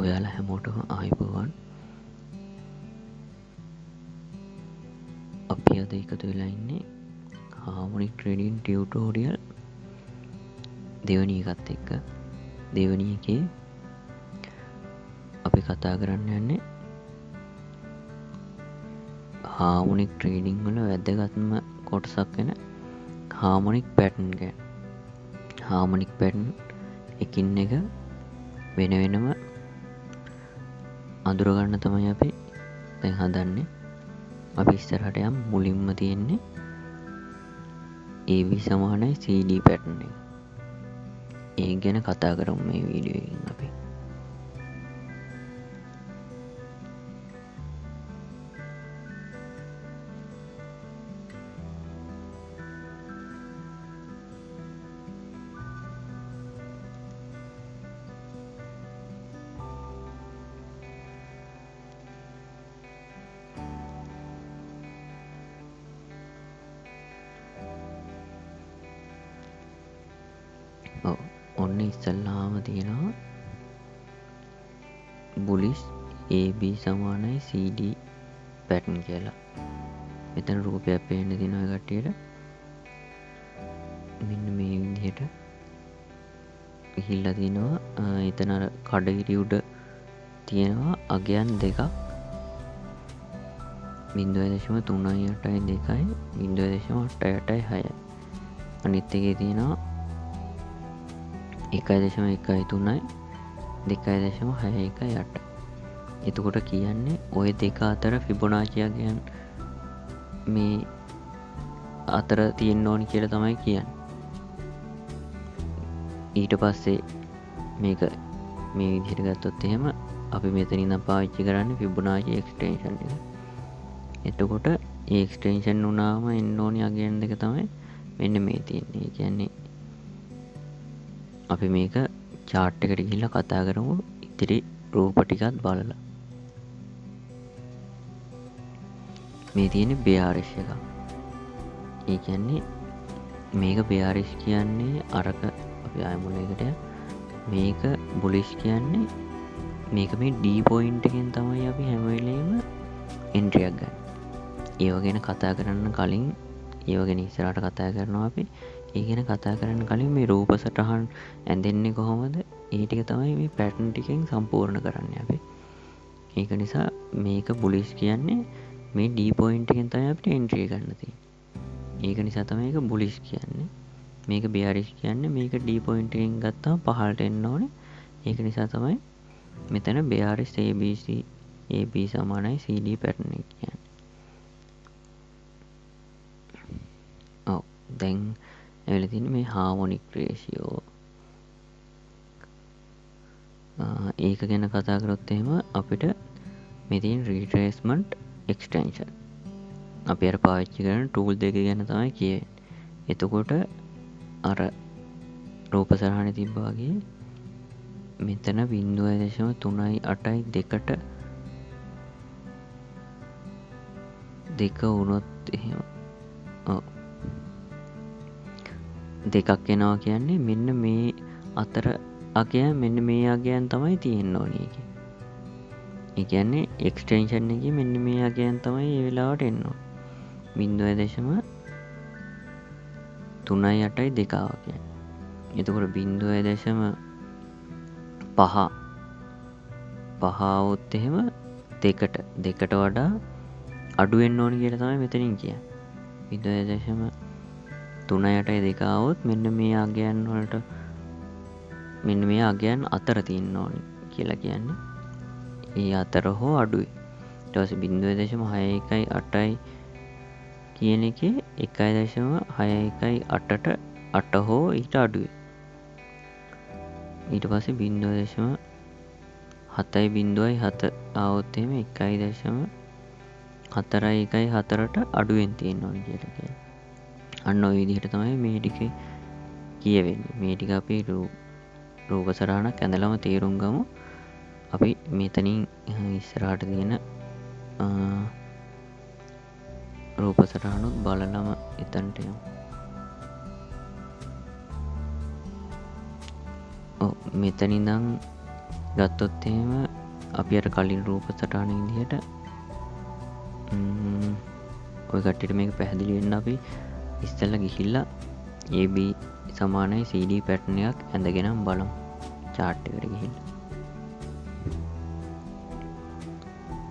ඔයාලා හැමෝටම ආයුබෝවන්. අපි අද එකතු වෙලා ඉන්නේ හාමොනික් ට්‍රේඩින් ටියුටෝරියල් දෙවෙනි එකත් එක්ක. දෙවෙනි එකේ අපි කතා කරන්න යන්නේ හාමොනික් ට්‍රේඩින් වල වැදගත්ම කොටසක් වෙන හාමොනික් පැටර්න් ගැන. හාමොනික් පැටර්න් එකින් එක වෙන වෙනම අඳුරගන්න තමයි අපි දැන් හදන්නේ. අපි ඉස්සරහට යමු. මුලින්ම තියෙන්නේ AB සමානයි CD pattern එක. ඒ ගැන කතා කරමු මේ වීඩියෝ එකෙන් අපි. ඔන්න ඉස්සල්ලාම තියෙනවා බුලිෂ් AB සමානයි CD pattern කියලා. මෙතන රූපයක් පේන්න තියෙනවා ඒ කට්ටියට. මෙන්න මේ විදිහට ගිහිල්ලා තිනවා. එතන අර කඩිරි උඩ තියෙනවා අගයන් දෙකක්. 0.382 0.886. අනිත් එකේ තියෙනවා 1.13 2.618. එතකොට කියන්නේ ඔය දෙක අතර ෆිබොනාචි අගයන් මේ අතර තියෙන්න ඕනි කියලා තමයි කියන්නේ. ඊට පස්සේ මේක මේ විදිහට ගත්තොත් එහෙම අපි මෙතන ඉඳන් පාවිච්චි කරන්නේ ෆිබොනාචි එක්ස්ටෙන්ෂන් එක. එතකොට ඒ එක්ස්ටෙන්ෂන් වුණාම එන්න ඕනි අගයන් දෙක තමයි මෙන්න මේ තියෙන්නේ. ඒ කියන්නේ අපි මේක චාට් එකට ගිහිල්ලා කතා කරමු ඉතිරි රූප ටිකත් බලලා. මේ තියෙන්නේ බෙයාරිෂ් එක. ඒ කියන්නේ මේක බෙයාරිෂ් කියන්නේ අරක අපි ආයෙ මුල එකට යමු. මේක බුලිෂ් කියන්නේ මේක මේ D point එකෙන් තමයි අපි හැම වෙලේම එන්ට්‍රි එකක් ගන්න. ඒව ගැන කතා කරන්න කලින් ඒව ගැන ඉස්සරහට කතා කරනවා අපි. ඒ ගැන කතා කරන්න කලින් මේ රූප සටහන් ඇඳෙන්නේ කොහොමද? ඒ ටික තමයි මේ පැටර්න් ටිකෙන් සම්පූර්ණ කරන්නේ අපි. ඒක නිසා මේක බුලිෂ් කියන්නේ මේ D point එකෙන් තමයි අපිට එන්ට්‍රි ගන්න තියෙන්නේ. ඒක නිසා තමයි ඒක බුලිෂ් කියන්නේ. මේක බෙයාරිෂ් කියන්නේ මේක D point එකෙන් ගත්තාම පහළට එන්න ඕනේ. ඒක නිසා තමයි මෙතන බෙයාරිෂ් ABC AB සමානයි CD pattern එක කියන්නේ. ඔව් දැන් ඇවිල්ලා තියෙන්නේ මේ හාමොනික් රේෂියෝ. ඒක ගැන කතා කරොත් එහෙම අපිට මේ තියෙන රීට්‍රේස්මන්ට් එක්ස්ටෙන්ෂන් අපි අර පාවිච්චි කරන ටූල් දෙක ගැන තමයි කියවෙන්නේ. එතකොට අර රූප සරහනේ තිබ්බා වගේ මෙතන 0.382ට දෙක වුණොත් එහෙම ඔව් දෙකක් එනවා කියන්නේ මෙන්න මේ අතර අගයන් මෙන්න මේ අගයන් තමයි තියෙන්න ඕනේ ඒකේ. ඒ කියන්නේ එක්ස්ටෙන්ෂන් එකේ මෙන්න මේ අගයන් තමයි මේ වෙලාවට එන්න ඕනේ. 0.382 ආවා කියන්නේ. එතකොට 0.5 පහ ආවොත් එහෙම දෙකට වඩා අඩු වෙන්න ඕනි කියලා තමයි මෙතනින් කියන්නේ. 0.382 ආවොත් මෙන්න මේ අගයන් වලට මෙන්න මේ අගයන් අතර තියෙන්න ඕනි කියලා කියන්නේ. ඒ අතර හෝ අඩුයි. ඊට පස්සේ 0.618 කියන එකේ 1.618ට 8 හෝ ඊට අඩුයි. ඊට පස්සේ 0.707 ආවොත් එහෙම 1.414ට අඩුවෙන් තියෙන්න ඕනි කියලා කියන්නේ. අන්න ඔය විදිහට තමයි මේ ටික කියවෙන්නේ. මේ ටික අපි රූප සටහනක් ඇඳලම තේරුම් ගමු. අපි මෙතනින් ඉස්සරහට තියෙන රූප සටහනුත් බලලම එතනට යමු. ඔව් මෙතන ඉඳන් ගත්තොත් එහෙම අපි අර කලින් රූප සටහන විදිහට ඔය කට්ටියට මේක පැහැදිලි වෙන්න අපි ඉස්සෙල්ලා ගිහිල්ලා AB සමානයි CD pattern එකක් ඇඳගෙනම බලමු චාට් එකට ගිහිල්ලා.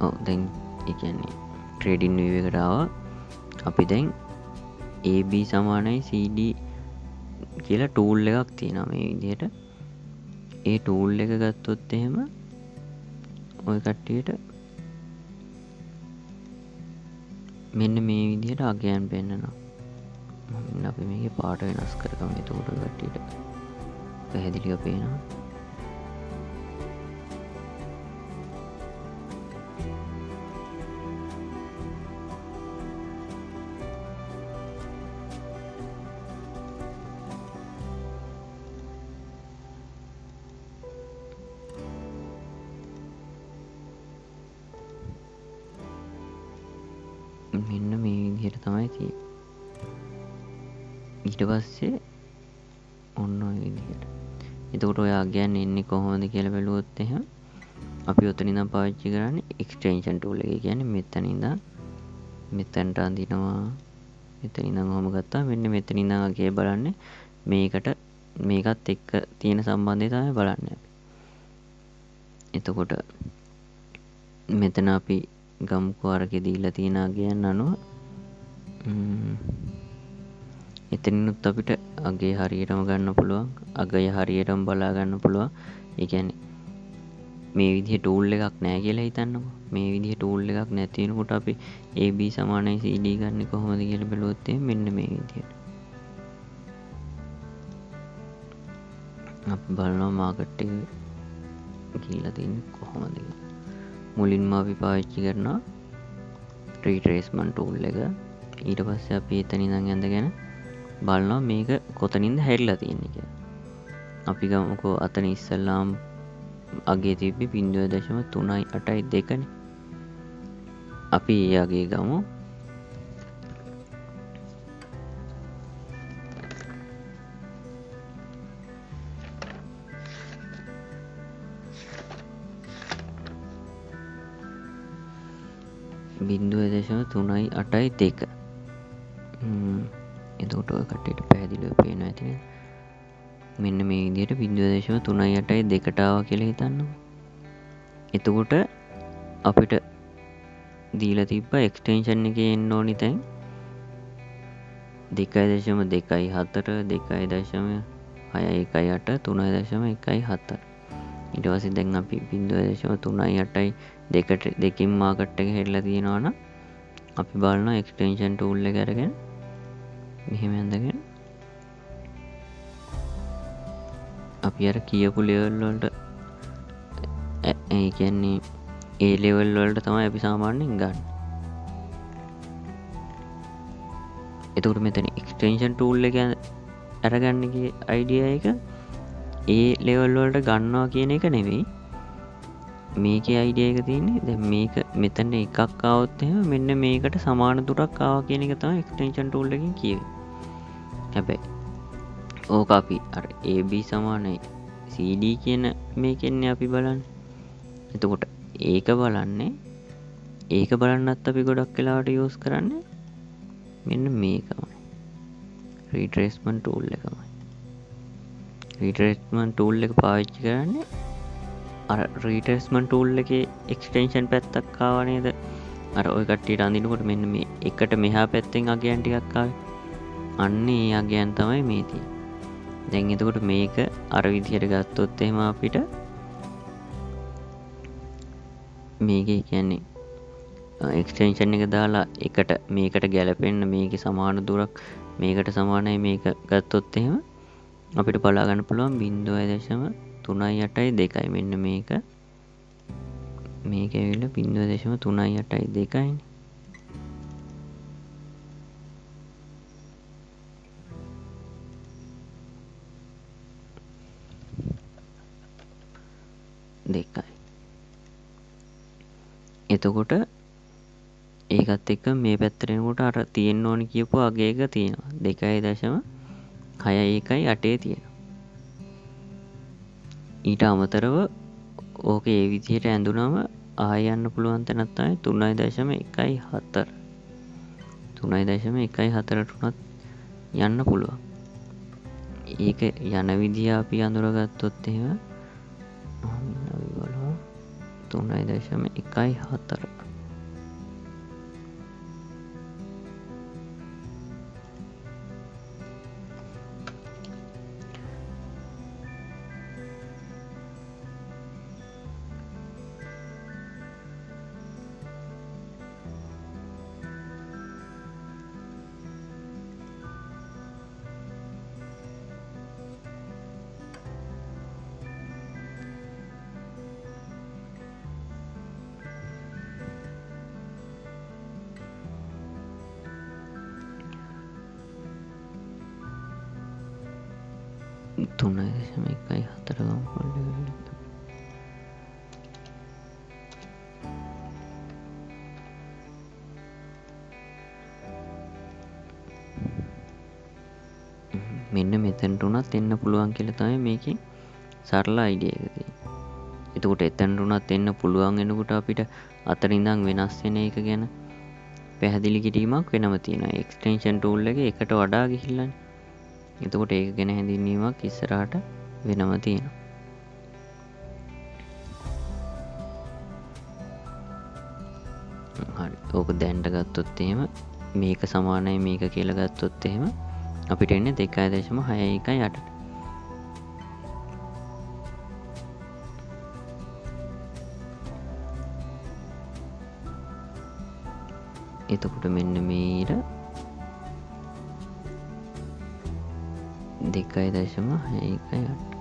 ඔව් දැන් ඒ කියන්නේ ට්‍රේඩින් විව් එකට ආවා. අපි දැන් AB සමානයි CD කියලා ටූල් එකක් තියෙනවා මේ විදිහට. ඒ ටූල් එක ගත්තොත් එහෙම ඔය කට්ටියට මෙන්න මේ විදිහට අගයන් පෙන්නනවා. මෙන්න අපි මේකේ පාට වෙනස් කරගමු. එතකොට ඔය කට්ටියට පැහැදිලිව පේනවා. මෙන්න මේ විදිහට තමයි තියෙන්නේ. ඊට පස්සේ ඔන්න ඔය විදිහට. එතකොට ඔය අගයන් එන්නේ කොහොමද කියලා බැලුවොත් එහෙම අපි ඔතන ඉඳන් පාවිච්චි කරන්නේ එක්ස්ටෙන්ෂන් ටූල් එක. ඒ කියන්නේ මෙතන ඉඳන් මෙතනට අඳිනවා. මෙතන ඉඳන් ඔහොම ගත්තා. මෙන්න මෙතන ඉඳන් අගය බලන්නේ මේකත් එක්ක තියෙන සම්බන්ධය තමයි බලන්නේ අපි. එතකොට මෙතන අපි ගමුකෝ අරකේ දීලා තියෙන අගයන් අනුව එතනිනුත් අපිට අගය හරියටම ගන්න පුළුවන්, අගය හරියටම බලා ගන්න පුළුවන්. ඒ කියන්නේ මේ විදිහේ ටූල් එකක් නෑ කියලා හිතන්නකෝ. මේ විදිහේ ටූල් එකක් නැති වෙනකොට අපි AB සමානයි CD ගන්නෙ කොහොමද කියලා බැලුවොත් එහෙනම් මෙන්න මේ විදිහට. අපි බලනවා මාකට් එක ගිහිල්ලා තියෙන්නේ කොහොමද කියලා. මුලින්ම අපි පාවිච්චි කරනවා රීට්‍රේස්මන්ට් ටූල් එක. ඊට පස්සේ අපි එතන ඉඳන් ඇඳගෙන බලනවා මේක කොතනින්ද හැරිලා තියෙන්නේ කියලා. අපි ගමුකෝ අතන ඉස්සල්ලාම අගේ තිබ්බේ බිංදුව දශම තුනයි අටයි දෙකනේ. අපි ඒ අගේ ගමු. බිංදුව දශම තුනයි අටයි දෙක. එතකොට ඔය කට්ටියට පැහැදිලිව පේනවා ඇති නේද? මෙන්න මේ විදිහට බිංදුව දශම තුනයි අටයි දෙකට ආවා කියලා හිතන්නකෝ. එතකොට අපිට දීලා තිබ්බ එක්ස්ටෙන්ෂන් එකේ එන්න ඕනි තැන් දෙකයි දශම දෙකයි හතර, දෙකයි දශම හයයි එකයි අට, තුනයි දශම එකයි හතර. ඊට පස්සේ දැන් අපි බිංදුව දශම තුනයි අටයි දෙකට දෙකින් මාකට් එක හැරිලා තියෙනවා නම් අපි බලනවා එක්ස්ටෙන්ෂන් ටූල් එක අරගෙන මෙහෙම ඇඳගෙන අපි අර කියපු ලෙවල් වලට ඒ කියන්නේ ඒ ලෙවල් වලට තමයි අපි සාමාන්‍යයෙන් ගන්න. එතකොට මෙතන එක්ස්ටෙන්ෂන් ටූල් එක අරගන්න කිය අයිඩියා එක ඒ ලෙවල් වලට ගන්නවා කියන එක නෙවෙයි. මේකේ අයිඩියා එක තියෙන්නේ දැන් මේක මෙතන එකක් ආවොත් එහෙම මෙන්න මේකට සමාන දුරක් ආවා කියන එක තමයි එක්ස්ටෙන්ෂන් ටූල් එකෙන් කියවෙන්නේ. හැබැයි ඕක අපි අර AB සමානයි CD කියන මේකෙන්නේ අපි බලන්නේ. එතකොට ඒක බලන්නත් අපි ගොඩක් වෙලාවට යූස් කරන්නේ මෙන්න මේකමයි. රීට්‍රේස්මන්ට් ටූල් එකමයි. රීට්‍රේස්මන්ට් ටූල් එක පාවිච්චි කරන්නේ අර රීට්‍රේස්මන්ට් ටූල් එකේ එක්ස්ටෙන්ෂන් පැත්තක් ආවා නේද? අර ඔය කට්ටියට අඳිනකොට මෙන්න මේ එකට මෙහා පැත්තෙන් අගයන් ටිකක් ආවේ. අන්න ඒ අගයන් තමයි මේ තියෙන්නේ. දැන් එතකොට මේක අර විදිහට ගත්තොත් එහෙම අපිට මේකේ එක්ස්ටෙන්ෂන් එක දාලා එකට මේකට ගැලපෙන්න මේකේ සමාන දුරක් මේකට සමානයි මේක ගත්තොත් එහෙම අපිට බලා ගන්න පුළුවන් බිංදුවයි දශම තුනයි අටයි දෙකයි. මෙන්න මේක ඇවිල්ලා බිංදුව දශම තුනයි අටයි දෙකයිනේ. දෙකයි. එතකොට ඒකත් එක්ක මේ පැත්තට එනකොට අර තියෙන්න ඕනි කියපු අග එක තියෙනවා. දෙකයි දශම හයයි එකයි අටේ තියෙනවා. ඊට අමතරව ඕක ඒ විදිහට ඇඳුනම ආය යන්න පුළුවන් තැනක් තමයි 3.14. 3.14ට උනත් යන්න පුළුවන්. ඒක යන විදිය අපි අඳුරගත්තොත් එහෙම අපි බලමු 3.14. 3.14 ගමු පොඩ්ඩක්. මෙන්න මෙතනට උනත් එන්න පුළුවන් කියලා තමයි මේකේ සරල අයිඩියා එක තියෙන්නේ. එතකොට එතනට උනත් එන්න පුළුවන් එනකොට අපිට අතන ඉඳන් වෙනස් වෙන එක ගැන පැහැදිලි කිරීමක් වෙනම තියෙනවා. එක්ස්ටෙන්ෂන් ටූල් එකේ එකට වඩා ගිහිල්ලානේ. එතකොට ඒක ගැන හැඳින්වීමක් ඉස්සරහට වෙනම තියෙනවා. හරි. ඕක දැනට ගත්තොත් එහෙම මේක සමානයි මේක කියලා ගත්තොත් එහෙම අපිට එන්නේ 2.61 8ට. එතකොට මෙන්න මේ ඉර 2.61 8.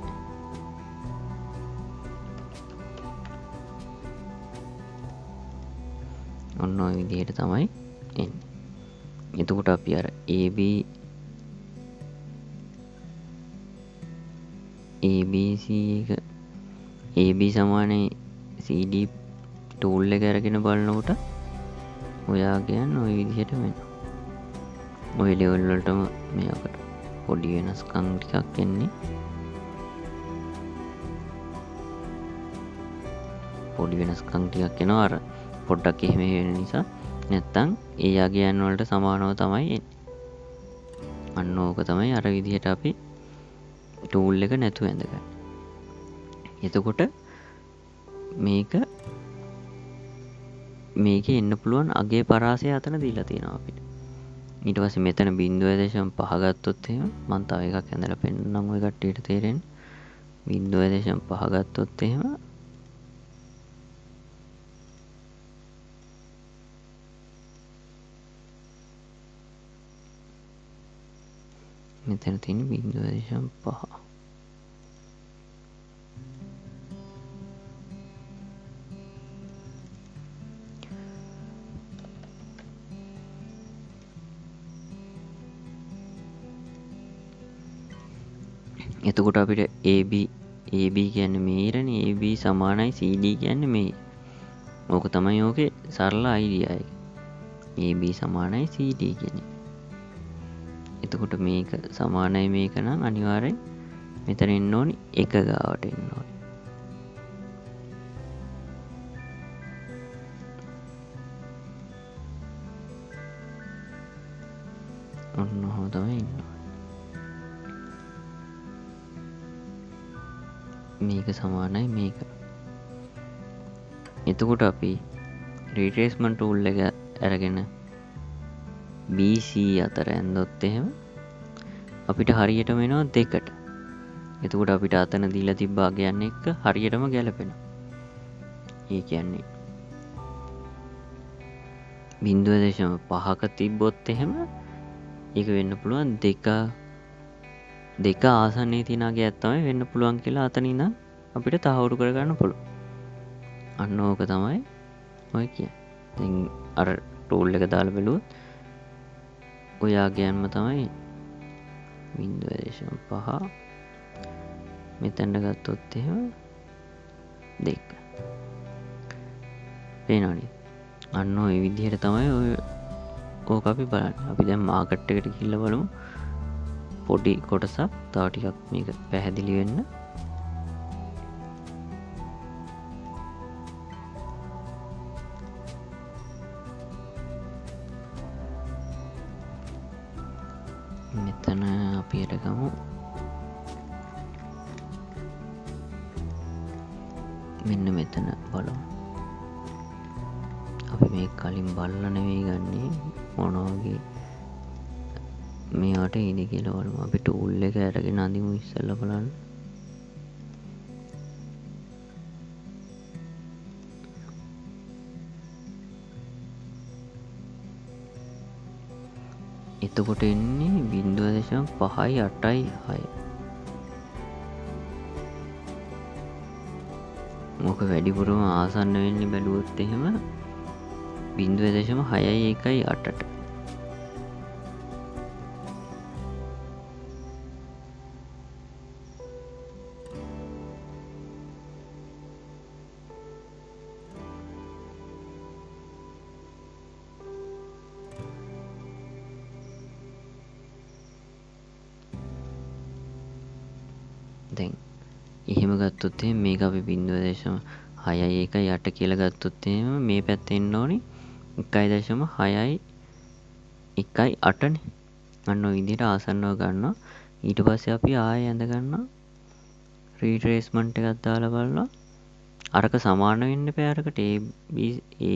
ඔන්න ඔය විදිහට තමයි එන්නේ. එතකොට අපි අර AB ABC එක AB සමානයි CD tool එක අරගෙන බලනකොට ඔයා කියන්නේ ඔය විදිහටම එනවා. ඔය ලෙවල් වලටම මේකට පොඩි වෙනස්කම් ටිකක් එන්නේ. පොඩි වෙනස්කම් ටිකක් එනවා අර පොඩ්ඩක් එහෙම වෙන නිසා. නැත්තම් ඒ යගයන් වලට සමානව තමයි එන්නේ. අන්න ඕක තමයි අර විදිහට අපි ටූල් එක නැතුව ඇඳගන්නේ. එතකොට මේකේ එන්න පුළුවන් අගේ පරාසය අතන දීලා තියෙනවා අපිට. ඊට පස්සේ මෙතන 0.5 ගත්තොත් එහෙම මං තව එකක් ඇඳලා පෙන්නන්නම් ඔය කට්ටියට තේරෙන්න. 0.5 ගත්තොත් එහෙම මෙතන තියෙන 0.5. එතකොට අපිට AB කියන්නේ මේ ඉරනේ, AB සමානයි CD කියන්නේ මේ. ඕක තමයි ඕකේ සරල අයිඩියා එක. AB සමානයි CD කියන්නේ. එතකොට මේක සමානයි මේක නම් අනිවාර්යෙන් මෙතන එන්න ඕනි එක ගාවට එන්න ඕනි. ඔන්න ඔහොම තමයි එන්න ඕනි. මේක සමානයි මේක. එතකොට අපි රීට්‍රේස්මන්ට් ටූල් එක අරගෙන BC අතර ඇන්දොත් එහෙම අපිට හරියටම එනවා දෙකට. එතකොට අපිට අතන දීලා තිබ්බ අගයන් එක්ක හරියටම ගැලපෙනවා. ඒ කියන්නේ 0.5ක තිබ්බොත් එහෙම ඒක වෙන්න පුළුවන් දෙක ආසන්නයේ තියෙන අගයක් තමයි වෙන්න පුළුවන් කියලා අතන ඉඳන් අපිට තහවුරු කරගන්න පුළුවන්. අන්න ඕක තමයි ඔය කියන්නේ. දැන් අර ටූල් එක දාලා බැලුවොත් ඔය අගයන්ම තමයි 0.5 මෙතනට ගත්තොත් එහෙම 2. පේනවනේ. අන්න ඔය විදිහට තමයි ඔය ඕක අපි බලන්නේ. අපි දැන් මාකට් එකට ගිහිල්ලා බලමු. පොඩි කොටසක් තව ටිකක් මේක පැහැදිලි වෙන්න. මෙන්න මෙතන බලමු. අපි මේ කලින් බලලා නෙවෙයි ගන්නේ, මොන වගේ මේවට එයිද කියලා බලමු. අපි ටූල් එක අරගෙන අඳිමු ඉස්සෙල්ලා බලන්න. එතකොට එන්නේ 0.586. මොක වැඩිපුරම ආසන්න වෙන්නේ බැලුවොත් එහෙම 0.618ට. දැන් එහෙම ගත්තොත් එහෙම මේක අපි 0.618 කියලා ගත්තොත් එහෙම මේ පැත්තේ එන්න ඕනි 1.618 නේ. අන්න ඔය විදිහට ආසන්නව ගන්නවා. ඊට පස්සේ අපි ආයෙ ඇඳ ගන්නවා. රීට්‍රේස්මන්ට් එකක් දාලා බලනවා. අරක සමාන වෙන්න එපා අරකට. A B A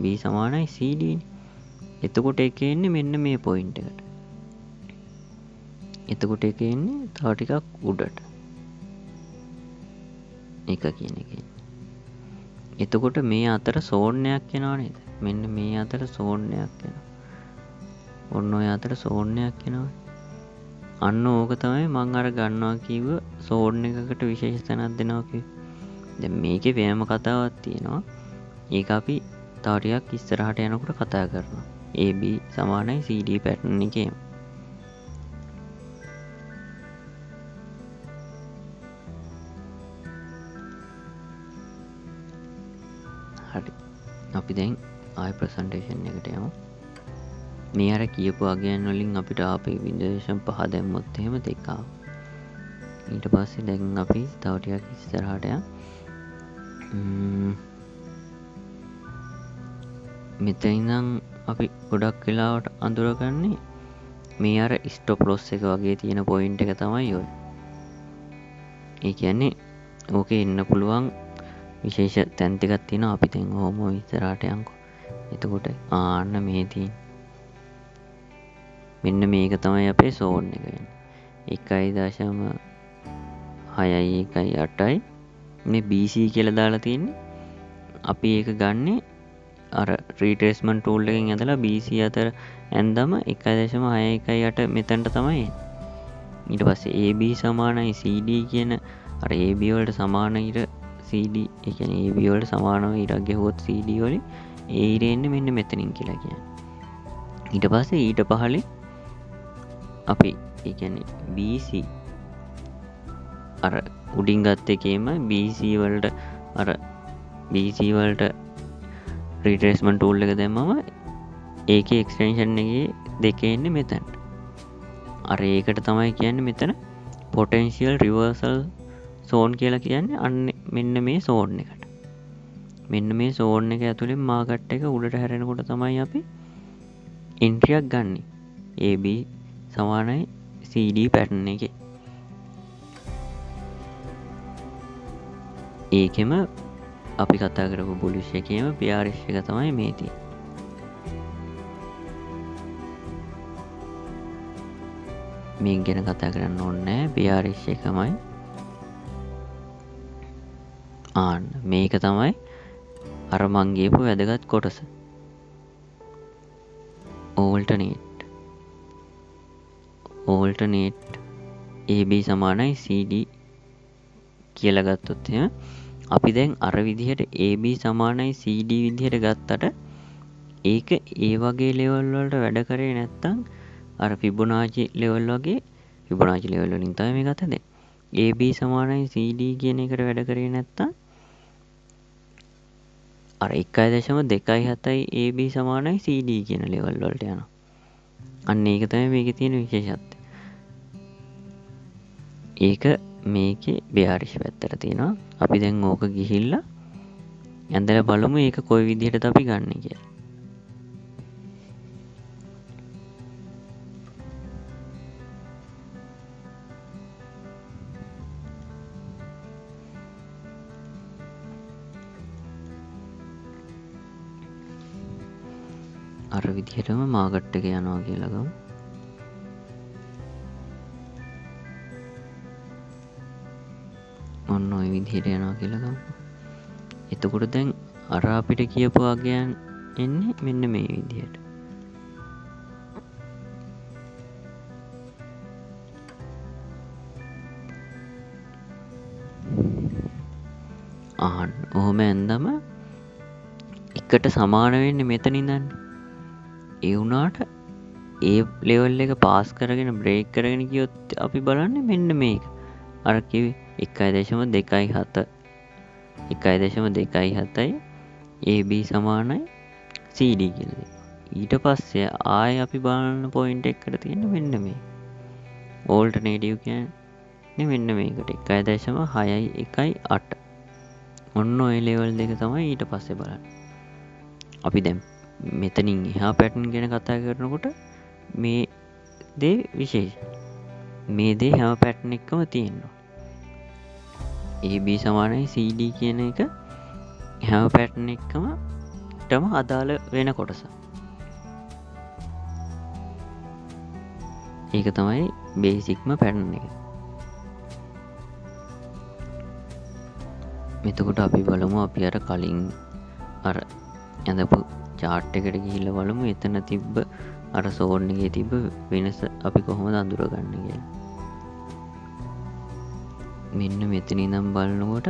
B සමානයි C D නේ. එතකොට ඒක එන්නේ මෙන්න මේ පොයින්ට් එකට. එතකොට ඒක එන්නේ තව ටිකක් උඩට. එක කියන එක එන්නේ. එතකොට මේ අතර සෝන් එකක් එනවා නේද? මෙන්න මේ අතර සෝන් එකක් එනවා. ඔන්න ඔය අතර සෝන් එකක් එනවා. අන්න ඕක තමයි මං අර ගන්නවා කිව්ව සෝන් එකකට විශේෂ තැනක් දෙනවා කිව්වේ. දැන් මේකේ වෙනම කතාවක් තියෙනවා. ඒක අපි තව ටිකක් ඉස්සරහට යනකොට කතා කරනවා. AB සමානයි CD pattern එකේම. හරි. අපි දැන් ආයෙ ප්‍රසන්ටේෂන් එකට යමු. මේ අර කියපු අගයන් වලින් අපිට ආපේ 0.5 දැම්මොත් එහෙම දෙක ආවා. ඊට පස්සේ දැන් අපි තව ටිකක් ඉස්සරහට යමු. මෙතන ඉඳන් අපි ගොඩක් වෙලාවට අඳුරගන්නේ මේ අර ස්ටොප් ලොස් එක වගේ තියෙන පොයින්ට් එක තමයි ඔය. ඒ කියන්නේ ඕකේ එන්න පුළුවන් විශේෂ තැන් ටිකක් තියෙනවා. අපි දැන් ඔහොම ඉස්සරහට යන්කෝ. එතකොට ආන්න මේ තියෙන මෙන්න මේක තමයි අපේ සෝන් එක වෙන්නේ. 1.618යි මේ BC කියලා දාලා තියෙන්නේ. අපි ඒක ගන්නෙ අර රීට්‍රේස්මන්ට් ටූල් එකෙන් ඇදලා BC අතර ඇඳම 1.618 මෙතනට තමයි එන්නේ. ඊට පස්සේ AB සමානයි CD කියන අර AB වලට සමාන ඉර CD, ඒ කියන්නේ AB වලට සමානව ඉරක් ගැහුවොත් CD වලින් ඒ ඉර එන්නේ මෙන්න මෙතනින් කියලා කියන්නේ. ඊට පස්සේ ඊට පහලින් අපි ඒ කියන්නේ BC අර උඩින් ගත්ත එකේම BC වලට අර BC වලට රීට්‍රේස්මන්ට් ටූල් එක දැම්මම ඒකේ එක්ස්ටෙන්ෂන් එකේ දෙක එන්නේ මෙතනට. අර ඒකට තමයි කියන්නේ මෙතන පොටෙන්ෂියල් රිවර්සල් සෝන් කියලා කියන්නේ. අන්න මෙන්න මේ සෝන් එකට. මෙන්න මේ සෝන් එක ඇතුලෙන් මාකට් එක උඩට හැරෙනකොට තමයි අපි එන්ට්‍රියක් ගන්නෙ. AB සමානයි CD pattern එකේ. ඒකෙම අපි කතා කරපු බුලිෂ් එකේම PRS එක තමයි මේ තියෙන්නේ. මේක ගැන කතා කරන්න ඕනේ නෑ, PRS එකමයි. ආන්න මේක තමයි අර මං කියපු වැදගත් කොටස. ඕල්ටර්නේට් AB සමානයි CD කියලා ගත්තොත් එහෙම අපි දැන් අර විදිහට AB සමානයි CD විදිහට ගත්තට ඒක ඒ වගේ ලෙවල් වලට වැඩ කරේ නැත්තම් අර ෆිබොනාචි ලෙවල් වගේ ෆිබොනාචි ලෙවල් වලින් තමයි මේකත් හැදෙන්නේ. AB සමානයි CD කියන එකට වැඩ කරේ නැත්තම් අර 1.27 AB සමානයි CD කියන ලෙවල් වලට යනවා. අන්න ඒක තමයි මේකේ තියෙන විශේෂත්වය. ඒක මේකේ බෙයාරිෂ් පැත්තට තියෙනවා. අපි දැන් ඕක ගිහිල්ලා ඇඳලා බලමු ඒක කොයි විදිහටද අපි ගන්නෙ කියලා. අර විදිහටම මාකට් එක යනවා කියලා ගමු. ඔන්න ඔය විදිහට යනවා කියලා ගමු. එතකොට දැන් අර අපිට කියපු අගයන් එන්නේ මෙන්න මේ විදිහට. ආන්න ඔහොම ඇන්දම එකට සමාන වෙන්නේ මෙතන ඉඳන්නේ. ඒ වුණාට ඒ ලෙවල් එක පාස් කරගෙන බ්‍රේක් කරගෙන ගියොත් අපි බලන්නේ මෙන්න මේක. අර කිව්වේ 1.27 1.27යි AB සමානයි CD කියලා දෙනවා. ඊට පස්සේ ආයෙ අපි බලන පොයින්ට් එකකට තියෙන්නේ මෙන්න මේ. ඕල්ටර්නේටිව් කියන්නේ මෙන්න මේකට 1.618. ඔන්න ඔය ලෙවල් දෙක තමයි ඊට පස්සේ බලන්නේ. අපි දැන් මෙතනින් එහා පැටර්න් ගැන කතා කරනකොට මේ දේ විශේෂයි. මේ දේ හැම පැටර්න් එකකම තියෙනවා. AB සමානයි CD කියන එක හැම පැටර්න් එකකම ටම අදාළ වෙන කොටස. ඒක තමයි බේසික්ම පැටර්න් එක. එතකොට අපි බලමු අපි අර කලින් අර ඇඳපු චාට් එකට ගිහිල්ලා බලමු එතන තිබ්බ අර සෝන් එකේ තිබ්බ වෙනස අපි කොහොමද අඳුරගන්නේ කියලා. මෙන්න මෙතන ඉඳන් බලනකොට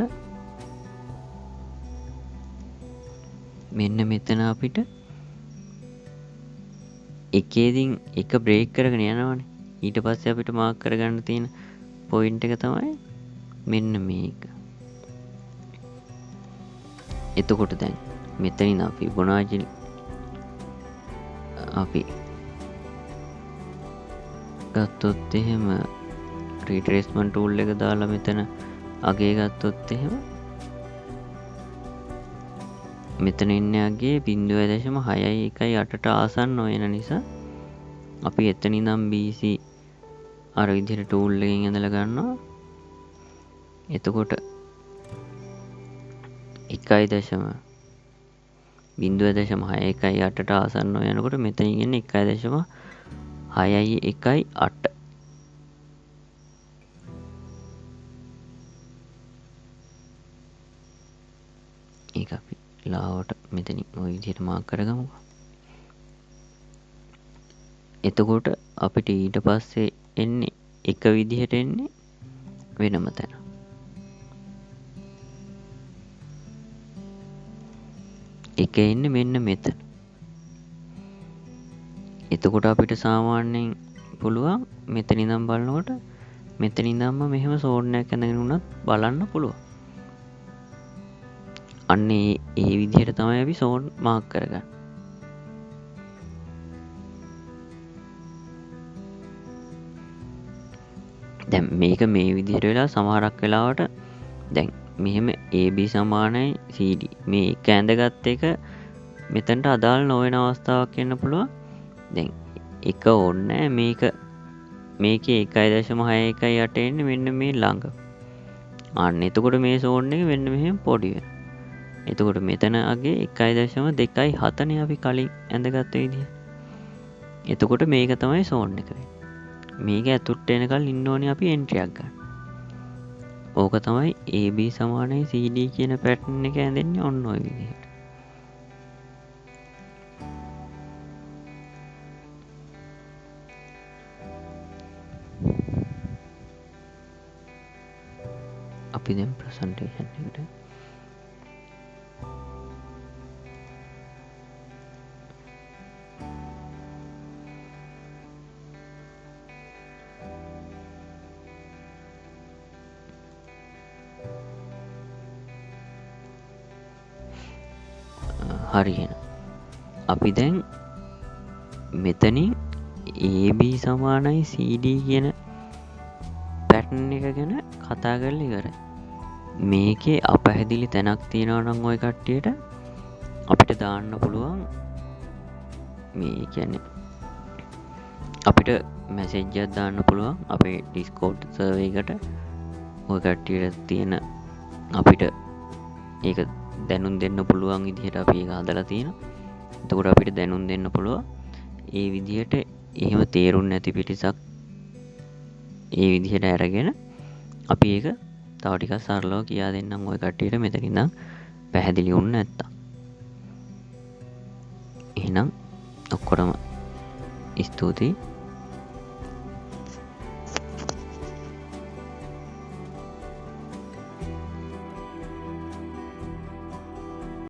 මෙන්න මෙතන අපිට එකේදීන් එක බ්‍රේක් කරගෙන යනවනේ. ඊට පස්සේ අපිට මාක් කරගන්න තියෙන පොයින්ට් එක තමයි මෙන්න මේක. එතකොට දැන් මෙතන ඉඳන් ෆිබොනාචි අපි ගත්තොත් එහෙම රීට්‍රේස්මන්ට් ටූල් එක දාලා මෙතන අගේ ගත්තොත් එහෙම මෙතන ඉන්නේ අගේ 0.618ට ආසන්න වෙන නිසා අපි එතන ඉඳන් BC අර විදිහට ටූල් එකෙන් ඇඳලා ගන්නවා. එතකොට 1.0.618ට ආසන්න වෙනකොට මෙතනින් එන්නේ 1.618. ඒක අපි ලාවට මෙතනින් ඔය විදිහට මාක් කරගමුකෝ. එතකොට අපිට ඊට පස්සේ එන්නේ එක විදිහට එන්නේ වෙනම තැන. එක එන්නේ මෙන්න මෙතන. එතකොට අපිට සාමාන්‍යයෙන් පුළුවන් මෙතන ඉඳන් බලනකොට මෙතන ඉඳන්ම මෙහෙම සෝන් එකක් ඇඳගෙන වුණත් බලන්න පුළුවන්. අන්න ඒ විදිහට තමයි අපි සෝන් මාක් කරගන්නේ. දැන් මේක මේ විදිහට වෙලා සමහරක් වෙලාවට දැන් මෙහෙම AB සමානයි CD මේ එක ඇඳගත් එක මෙතනට අදාළ නොවන අවස්ථාවක් එන්න පුළුවන්. දැන් එක ඕනේ මේකේ 1.618 එන්නේ මෙන්න මේ ළඟ. අන්න එතකොට මේ සෝන් එක මෙන්න මෙහෙම පොඩි වෙනවා. එතකොට මෙතන අගේ 1.27 නේ අපි කලින් ඇඳගත්ත විදිහ. එතකොට මේක තමයි සෝන් එක වෙන්නේ. මේක ඇතුළට එනකල් ඉන්න ඕනේ අපි එන්ට්‍රි එකක් ගන්න. ඕක තමයි AB සමානයි CD කියන පැටර්න් එක ඇඳෙන්නේ ඔන්න ඔය විදිහට. අපි දැන් ප්‍රසන්ටේෂන් එකට හරි එහෙනම් අපි දැන් මෙතනින් AB සමානයි CD කියන පැටර්න් එක ගැන කතා කරලා ඉවරයි. මේකේ අපැහැදිලි තැනක් තියෙනවා නම් ওই කට්ටියට අපිට දාන්න පුළුවන්. මේ කියන්නේ අපිට මැසේජ් එකක් දාන්න පුළුවන් අපේ Discord server එකට. ඔය කට්ටියට තියෙන අපිට ඒක දැනුම් දෙන්න පුළුවන් විදිහට අපි ඒක හදලා තියෙනවා. එතකොට අපිට දැනුම් දෙන්න පුළුවන්. ඒ විදිහට එහෙම තේරුම් නැති පිරිසක් ඒ විදිහට අරගෙන අපි ඒක තව ටිකක් සරලව කියා දෙන්නම් ඔය කට්ටියට මෙතන ඉඳන් පැහැදිලි වුණ නැත්තම්. එහෙනම් ඔක්කොටම ස්තුතියි.